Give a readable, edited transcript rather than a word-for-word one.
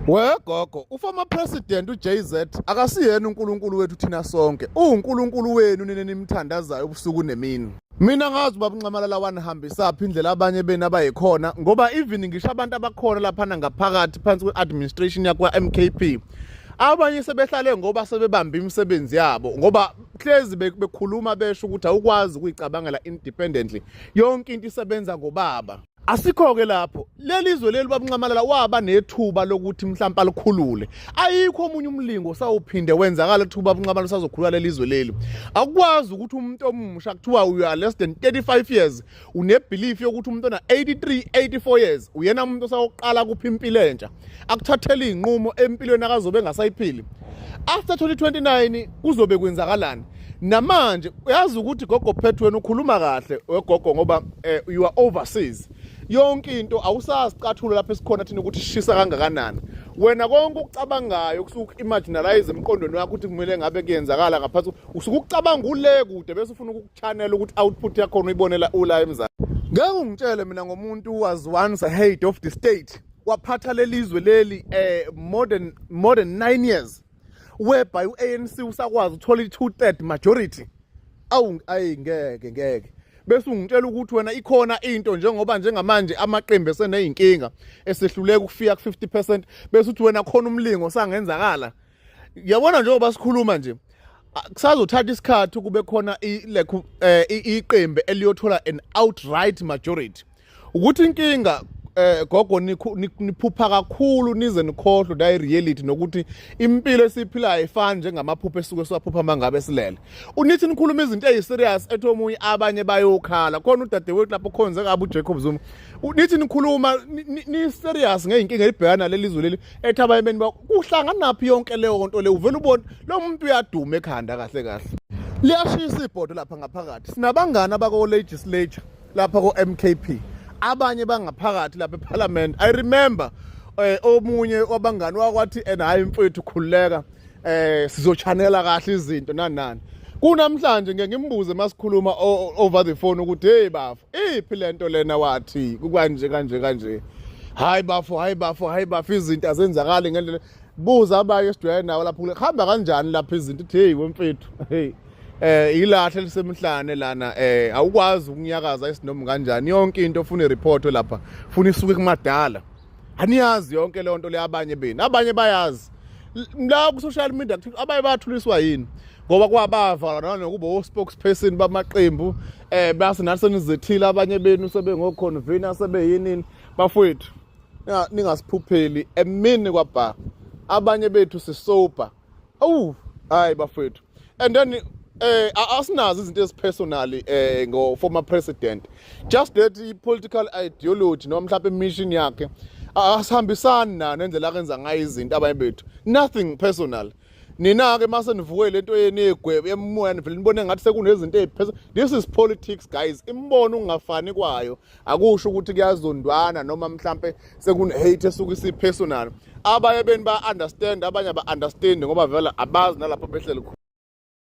We gogo, uformer president uJZ akasiyena uNkulunkulu wethu thina sonke. UwuNkulunkulu wenu nina nimthandazayo ubusuku nemini. Mina ngazi ubaba uNxamalala wanihambisaphi indlela abanye benu abayikhona, ngoba even ngisho abantu abakhona laphana ngaphakathi phansi kwe-administration yakwa-MKP, abanye sebehlale ngoba sebebamba imisebenzi yabo, ngoba hlezi bekhuluma besho ukuthi awukwazi ukuyicabangela independently, yonke into isebenza ngobaba. Asikho-ke lapho leli zwe leli, baba uNxamalala waba nethuba lokuthi mhlawumpe alikhulule. Ayikho omunye umlingo sawuphinde wenzakala kuthiwa ubaba uNxamalala usazokhulula leli zwe leli. Akukwazi ukuthi umuntu omusha kuthiwa you are less than 35 years unebelief yokuthi umuntu ona 83 84 years uyena umuntu osawokuqala kuphi impilo entsha, akuthathele iy'nqumo empilweni akazobe engasayiphili after 2029. Kuzobe kwenzakalani namanje? Uyazi ukuthi gogo phethu, wena ukhuluma kahle wegogo, ngoba you are overseas, yonke into awusazicathula lapho esikhona thina ukuthi shisa kangakanani. Wena konke ukucabangayo kusuke imaginalize emqondweni wakho ukuthi kumele ngabe kuyenzakala ngaphansi, usuke ukucabanga ule kude, bese ufuna ukukuchannel ukuthi output yakhona uyibonela ula emzansi. Ngeke ungitshele mina ngomuntu was once a head of the state, waphatha lelizwe leli more than 9 years, whereby uANC usakwazi uthola i2/3 majority. Awu, ayi, ngeke ngeke bese ungitshela ukuthi wena ikhona into, njengoba njengamanje amaqembu eseneyinkinga, esehluleka ukufika ku50%, bese uthi wena khona umlingo sangenzakala. Yabona, njengoba sikhuluma nje, kusazothatha isikhathi kube khona like iqembu eliyothola an outright majority. Ukuthi inkinga, gogo, niphupha kakhulu nize nikhohlwe la reality, nokuthi impilo esiyiphilayo ayifani njengamaphupho esuke siwaphupha mangabe silele. Unithi nikhuluma izinto eziserious, ethi omunye abanye bayokhala khona udadewethu lapho khonze kabi uJacob Zuma. Nithi nikhuluma ni serious ngeyinkinga elibhekana leli zwe leli, ethi abanye beni kuhlanganaphi yonke leyo nto le? Uvela ubone lo muntu uyaduma ekhanda kahle kahle. Liyashisa ibhodo lapha ngaphakathi. Sinabangani abako legislature lapha ko MKP, abanye bangaphakathi lapha eParliament. I remember omunye wabangani wakwathi ena, "Hayi mfethu, khululeka, sizochanela kahle izinto nani nani." Kunamhlanje ngeke ngimbuze masikhuluma over the phone ukuthi, "Hey bafo, iphi lento lena?" Wathi kukanje kanje kanje. "Hayi bafo, hayi bafo, hayi bafo, izinto azenzakali ngendlela." Buza abanye esijwayele nawo lapho, hamba kanjani lapho izinto? Uthi, "Hey wemfethu, hey, ilahle lisemhlane lana, awukwazi ukunyakaza isinoma kanjani. Yonke into ofuna ireport lapha funa isuke kumadala." Aniyazi yonke leyo nto le abanye benu, abanye bayazi la ku social media kuthiwa abanye bayathuliswa yini, ngoba kwabavala nanokuba o spokesperson bamaqembu, base nathi senizethile, abanye benu sebengo convener, sebeyinini. Bafowethu, ningasiphupheli emini kwabha, abanye bethu sisober. Awu, hayi bafowethu, and then asinazo izinto ezipersonal ngo former president, just that i political ideology noma mhlawumbe mission yakhe asihambisani nayo nendlela akenza ngayo izinto abanye bethu. Nothing personal. Nina ke mase nivuke lento yeni yegwebe emoya, nivele nibone ngathi sekunezinto eziphezulu. This is politics, guys. Imbono ungafani kwayo akusho ukuthi kuyazondwana noma mhlambe sekune hate esuke isipersonal. Abanye beni ba understand, abanye aba understand, ngoba vele abazi nalapho behleli khona.